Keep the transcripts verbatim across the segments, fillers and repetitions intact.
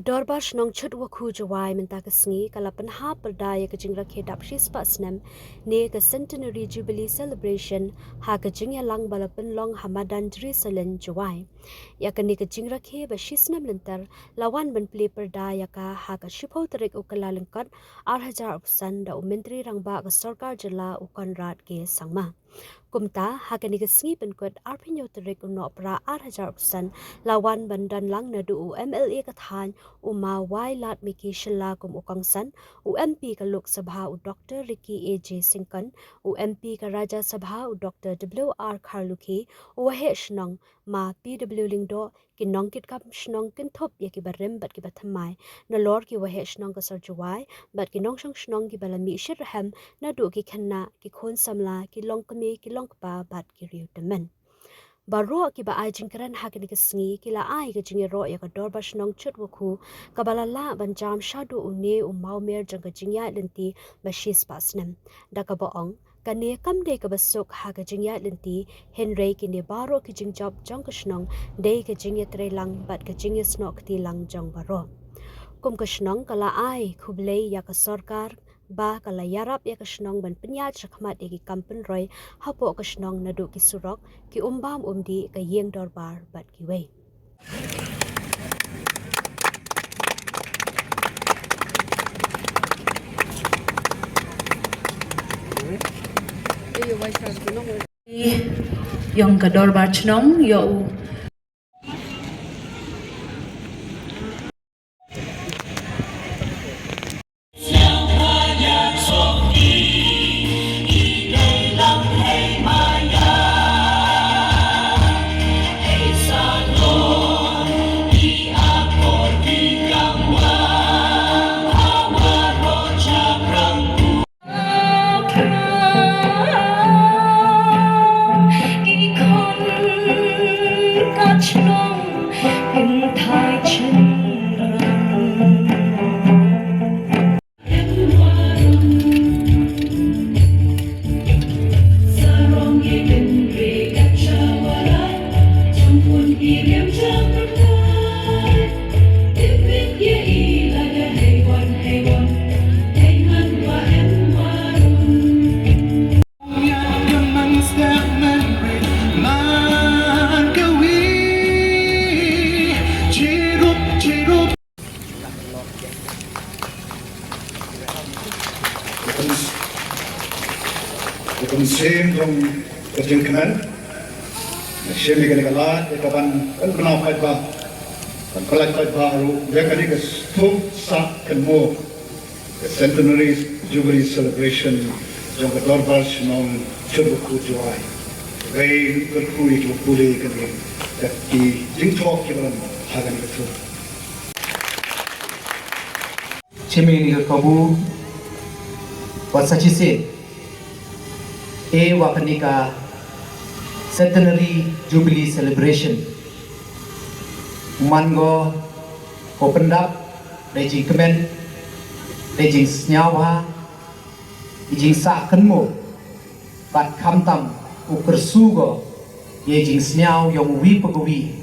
Dorbar Shnong Chutwakhu Jowai mynta ka sngi ka la pynhap pyrda ïa ka jingrakhe dap shispah snem ne ka Centenary Jubilee Celebration ha ka jingïalang ba la pynlong ha madan Jerusalem Jowai. Ïa kane ka jingrakhe ba shisnem lynter la wan ban plie pyrda ïa ka ha ka shiphew tarik u Kyllalyngkot ar hajar arphew san da u Myntri Rangbah ka Sorkar Jylla u Conrad K Sangma. Kumta, ha kane ka sngi pynkut arphew hynñiew tarik u Nohprah ar hajar arphew san la wan ban don lang naduh u M L A ka thaiñ u Ma Wailadmiki Shylla kum u kongsan, u M P ka Lok Sabha u Doctor Ricky A J Syngkon, u M P ka Rajya Sabha u Doctor W R Kharlukhi, u Waheh Shnong Ma P W Lyngdoh, ki nongkitkam shnong kynthup ïa kiba rim bad kiba thymmai, nalor ki Waheh Shnong ka sor Jowai bad ki nongshong shnong kiba la mih shitrhem naduh ki khynnah, ki khun samla, ki longkmie, ki longkpa bad ki riew tymmen. Baroh kiba ai jingkren ha kane ka sngi ki la ai ka jingïaroh ïa ka Dorbar Shnong Chutwakhu kaba la lah ban jam shaduh une u mawmer jong ka jingïaid lynti ba shispah snem, da kaba ong kane kam dei kaba suk ha ka jingïaid lynti, hynrei kine baroh ki jingjop jong ka shnong dei ka jingïatreilang bad ka jingïasnoh kti lang jong baroh. Kum ka shnong ka la ai khublei ïa ka sorkar ba ka la ïarap ïa ka shnong ban pynïaid shakhmat ïa ki kam pynroi hapoh ka shnong naduh ki surok, ki umbam umdih, ka ïing dorbar bad kiwei. Ïong ka dorbar chnong ïa u Ka mynsiem jong ka jingkmen, mynsiem ïa kane ka lad ïa ka ban pynbna paidbah, ban pynlait paidbah ruh ïa kane ka thup sah kynmaw ka Centenary Jubilee Celebration jong ka Dorbar Shnong Chutwakhu Jowai. Ka dei ka kyrkhu ïa kiba pule kane ka ki jingthoh kiba don ha kane ka thup. Chiming ka kabu wat sa chisien e wa kane ka Centenary Jubilee Celebration. Man ko ko pyndap da jingkmen, da jingsngewbha, da jingsah kynmaw. Bad khamtam u kyrsu ko ïa jingsngew ïong uwi pa uwi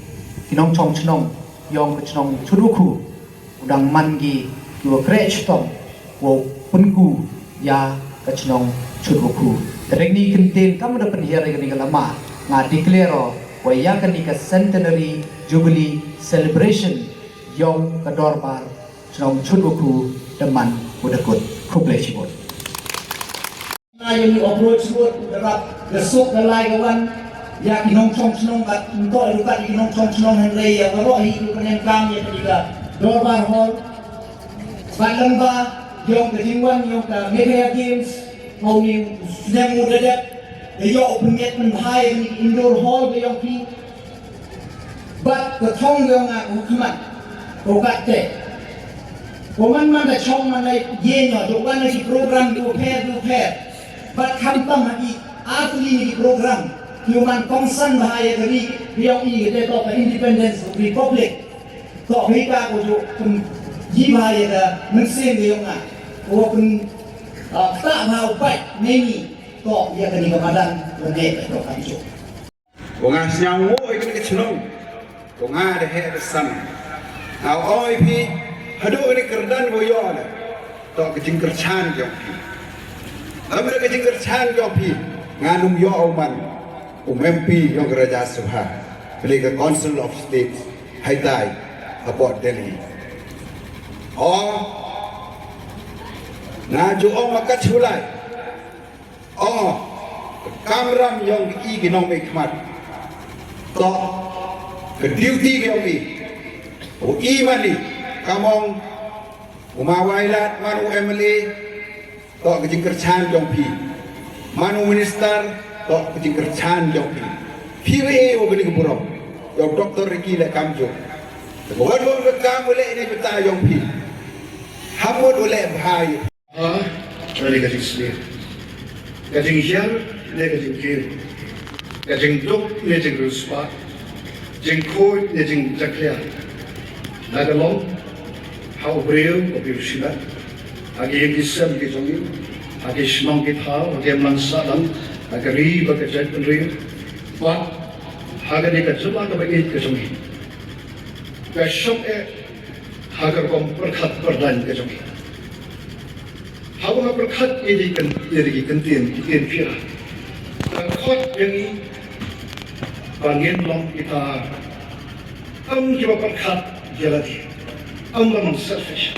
ki nongchong chnong ïong ka chnong Chutwakhu, u dang man ki ki wa kreh chitom wow pynku ïa ka chnong Chutwakhu. Te dang ni kyntien kam da pynhiar ïa kane ka lama, nga declare wa ïa kane ka Centenary Jubilee Celebration ïong ka dorbar chnong Chutwakhu da man u da kut. Khublei shibun. Nga ïa ngi approach ruh da rap da suk da lai ka wan ïa ki nongchong chnong bad nto ruh bad ki nongchong chnong hynrei ïa baroh hi ruh pyneng kam ïa ka dorbar hall. Bad lem ba ïong ka jingwan ïong ka Meghalaya Games ha u ni snem u da dep da ïoh u pynmiat pynbha ïa ki indoor hall ka ïong ki. Bad ka thong ka ïong nga ka khmat ka kat te. Ka man man da chong man da ïeng ïa jong wan na ki program du pher du pher. Bad khamtam ha ki ar tylli na ki program ki man kongsan bha ïa ka ri ka ïong i ka te to ka Independence Republic. To hi ka ko ju kum ji bha ïa ka mynsiem ka ïong nga. Ko kum ta bha u pai ne ni to ïa ka ni ka madan ko ne to ka ju. Ko nga sñiaw nguh ïa kane ka chnong. Ko nga da heh da san. Nga ong ïa phi, Haduh kane ka kyrdan ba ïoh na, to ka jingkyrshan jong phi. Namar ka jingkyrshan jong phi, ngan ym ïoh u man u M P jong ka Rajya Sabha, balei ka Council of State, haitai, hapoh Delhi. O, nga ju ong ma ka chulai. O, ka kamram jong i ki nongmihkhmat. To, ka duty jong i. U i mani, ka mong, u ma Wailadmiki, man u M L A, to ka jingkyrshan jong phi. Man u minister, to ka jingkyrshan jong phi. Phi wei u kani ka burom. Ïa u Doctor Ricky Leh Kamjooh. Ka wan wan ka kam u leh ne bata jong phi. Hamut u leh bha ïa. Ha, kane ka jingsniew, ka jinghiar ne ka jingkiew, ka jingduk ne jingriewspah, jingkhuid ne jingjakhlia, na ka long ha u briew, u briew shimet, ha ki ïing ki sem ki jong ngi, ha ki shnong ki thaw, ha ki imlang sahlang, ha ka ri bad ka jaitbynriew, bad ha kane ka jylla kaba ïeit ka jong ngi. Ka shong eh ha ka rukom pyrkhat pyrdaiñ ka jong ngi. Haba nga pyrkhat ïa ki kyn-, ïa ki kyntien, ki ktien phi, ka khot ïa ngi ba ngin long kita, ym kiba pyrkhat ïa lade, ym ba long selfish.